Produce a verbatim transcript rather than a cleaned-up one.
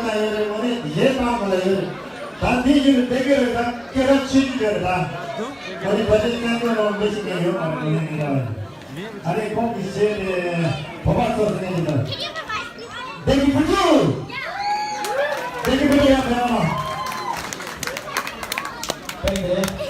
ལ་ཡོད་རེད། མོ་ནི་གཞས་བཏང་བ་ལ་ཡོད་རེད། ད་འདི་ཡིན་རེད། དེ་ག་རེད། ད་སྐད་གྲགས་ཆེ་ཤོས་རེད། ད་མོ་ནི་བ་ལི་ཀན་ཏོ་རོ་མི་ཞིག་ནས་ཡོད་མ་རེད། མོ་ནི་ནི་ར་ཨ་ནི་ཁོང་གི་གཞས་དེ་བོད་པ་ཚོར་གནས་ཀྱི་འདུག་བདེ་སྐྱིད་ཕུར་ཚུགས། བདེ་སྐྱིད་ཕུར་ཚུགས། ཡ་ཕེ་མ་ཕེ་དེ།